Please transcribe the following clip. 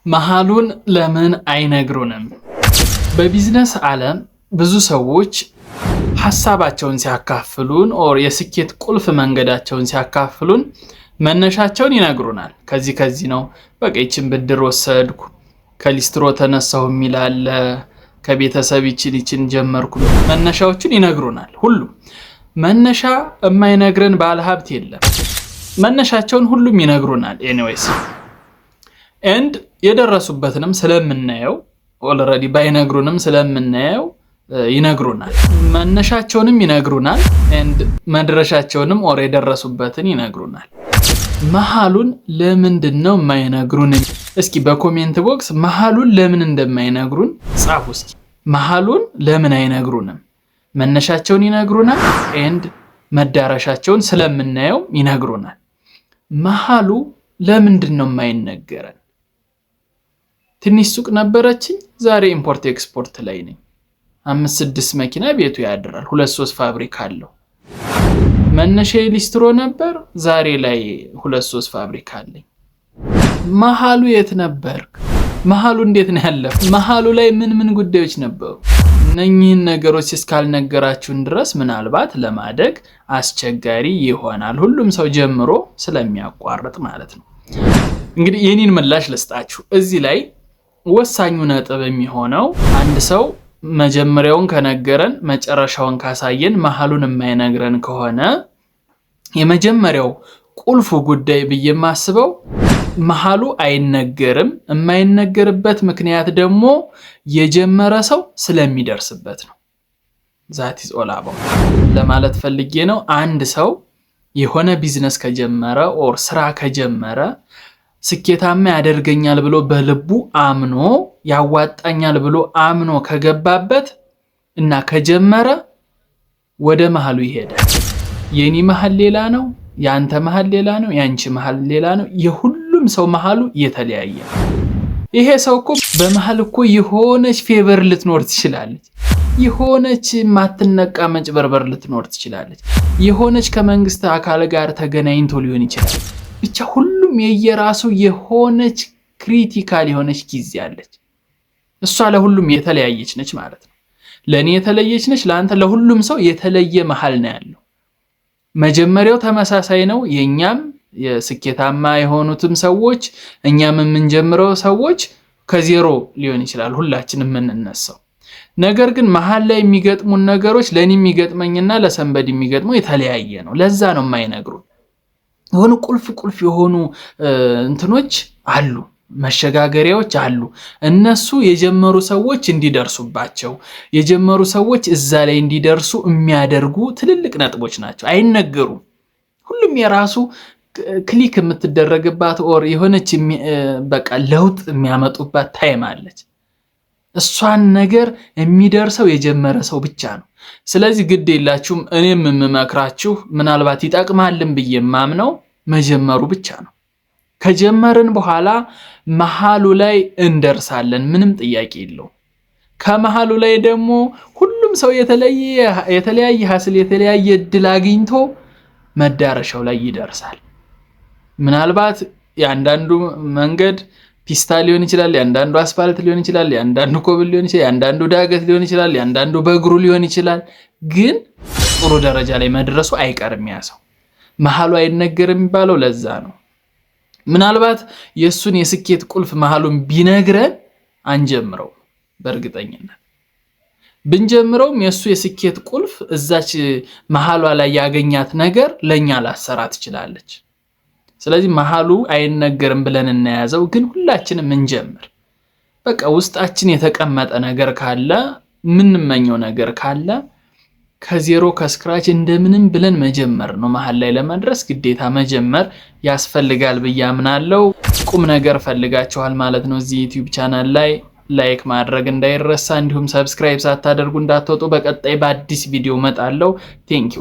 መሃሉን ለምን አይነግሩንም? በቢዝነስ ዓለም ብዙ ሰዎች ሀሳባቸውን ሲያካፍሉን or የስኬት ቁልፍ መንገዳቸውን ሲያካፍሉን መነሻቸውን ይነግሩናል። ከዚህ ከዚህ ነው፣ በቃ ይችን ብድር ወሰድኩ፣ ከሊስትሮ ተነሳሁ የሚል አለ፣ ከቤተሰብ ይችን ይችን ጀመርኩ። መነሻዎችን ይነግሩናል። ሁሉም መነሻ የማይነግረን ባለሀብት የለም። መነሻቸውን ሁሉም ይነግሩናል። Anyways, and የደረሱበትንም ስለምናየው፣ already ባይነግሩንም ስለምናየው ይነግሩናል። መነሻቸውንም ይነግሩናል፣ and መድረሻቸውንም or የደረሱበትን ይነግሩናል። መሃሉን ለምንድን ነው የማይነግሩን? እስኪ በ comment box መሃሉን ለምን እንደማይነግሩን ጻፉ። እስኪ መሃሉን ለምን አይነግሩንም? መነሻቸውን ይነግሩናል፣ and መዳረሻቸውን ስለምናየው ይነግሩናል። መሃሉ ለምንድን ነው የማይነገረን? ትንሽ ሱቅ ነበረችኝ፣ ዛሬ import export ላይ ነኝ። አምስት ስድስት መኪና ቤቱ ያድራል። ሁለት ሶስት ፋብሪካ አለው። መነሻዬ ሊስትሮ ነበር፣ ዛሬ ላይ ሁለት ሶስት ፋብሪካ አለኝ። መሃሉ የት ነበር? መሃሉ እንዴት ነው ያለፈ? መሃሉ ላይ ምን ምን ጉዳዮች ነበሩ? እነኚህን ነገሮች እስካልነገራችሁን ድረስ ምናልባት ለማደግ አስቸጋሪ ይሆናል። ሁሉም ሰው ጀምሮ ስለሚያቋርጥ ማለት ነው። እንግዲህ የኔን ምላሽ ልስጣችሁ። እዚህ ላይ ወሳኙ ነጥብ የሚሆነው አንድ ሰው መጀመሪያውን ከነገረን፣ መጨረሻውን ካሳየን፣ መሀሉን የማይነግረን ከሆነ የመጀመሪያው ቁልፉ ጉዳይ ብዬ የማስበው መሀሉ አይነገርም። የማይነገርበት ምክንያት ደግሞ የጀመረ ሰው ስለሚደርስበት ነው። That is all about ለማለት ፈልጌ ነው። አንድ ሰው የሆነ ቢዝነስ ከጀመረ or ስራ ከጀመረ፣ ስኬታማ ያደርገኛል ብሎ በልቡ አምኖ፣ ያዋጣኛል ብሎ አምኖ ከገባበት እና ከጀመረ ወደ መሀሉ ይሄዳል። የኔ መሀል ሌላ ነው፣ የአንተ መሀል ሌላ ነው፣ የአንቺ መሀል ሌላ ነው። የሁሉም ሰው መሀሉ የተለያየ ነው። ይሄ ሰው እኮ በመሀል እኮ የሆነች favor ልትኖር ትችላለች። የሆነች ማትነቃ መጭበርበር ልትኖር ትችላለች። የሆነች ከመንግስት አካል ጋር ተገናኝቶ ሊሆን ይችላል። ብቻ ሁሉም የየራሱ የሆነች critical የሆነች ጊዜ አለች። እሷ ለሁሉም የተለያየች ነች ማለት ነው። ለእኔ የተለየች ነች፣ ለአንተ፣ ለሁሉም ሰው የተለየ መሀል ነው ያለው። መጀመሪያው ተመሳሳይ ነው። የእኛም የስኬታማ የሆኑትም ሰዎች፣ እኛም የምንጀምረው ሰዎች ከዜሮ ሊሆን ይችላል ሁላችን የምንነሳው። ነገር ግን መሀል ላይ የሚገጥሙን ነገሮች ለእኔ የሚገጥመኝና ለ somebody የሚገጥመው የተለያየ ነው። ለዛ ነው የማይነግሩን። የሆኑ ቁልፍ ቁልፍ የሆኑ እንትኖች አሉ፣ መሸጋገሪያዎች አሉ። እነሱ የጀመሩ ሰዎች እንዲደርሱባቸው፣ የጀመሩ ሰዎች እዛ ላይ እንዲደርሱ የሚያደርጉ ትልልቅ ነጥቦች ናቸው። አይነገሩም። ሁሉም የራሱ click የምትደረግባት or የሆነች በቃ ለውጥ የሚያመጡባት time አለች። እሷን ነገር የሚደርሰው የጀመረ ሰው ብቻ ነው። ስለዚህ ግድ የላችሁም። እኔም የምመክራችሁ፣ ምናልባት ይጠቅማልን ብዬ የማምነው መጀመሩ ብቻ ነው። ከጀመርን በኋላ መሃሉ ላይ እንደርሳለን፣ ምንም ጥያቄ የለውም። ከመሃሉ ላይ ደግሞ ሁሉም ሰው የተለያየ hustle፣ የተለያየ እድል አግኝቶ መዳረሻው ላይ ይደርሳል። ምናልባት የአንዳንዱ መንገድ ፒስታ ሊሆን ይችላል፣ የአንዳንዱ አስፋልት ሊሆን ይችላል፣ የአንዳንዱ ኮብል ሊሆን ይችላል፣ የአንዳንዱ ዳገት ሊሆን ይችላል፣ የአንዳንዱ በእግሩ ሊሆን ይችላል። ግን ጥሩ ደረጃ ላይ መድረሱ አይቀርም። ያ ሰው መሀሉ አይነገርም የሚባለው ለዛ ነው። ምናልባት የእሱን የስኬት ቁልፍ መሀሉን ቢነግረን አንጀምረው። በእርግጠኝነት ብንጀምረውም የእሱ የስኬት ቁልፍ እዛች መሀሏ ላይ ያገኛት ነገር ለእኛ ላሰራ ትችላለች። ስለዚህ መሀሉ አይነገርም ብለን እናያዘው፣ ግን ሁላችንም እንጀምር። በቃ ውስጣችን የተቀመጠ ነገር ካለ፣ የምንመኘው ነገር ካለ ከዜሮ፣ ከ scratch እንደምንም ብለን መጀመር ነው። መሀል ላይ ለመድረስ ግዴታ መጀመር ያስፈልጋል ብዬ አምናለሁ። ቁም ነገር ፈልጋችኋል ማለት ነው። እዚህ YouTube channel ላይ like ማድረግ እንዳይረሳ፣ እንዲሁም subscribe ሳታደርጉ እንዳትወጡ። በቀጣይ በአዲስ ቪዲዮ እመጣለሁ። Thank you.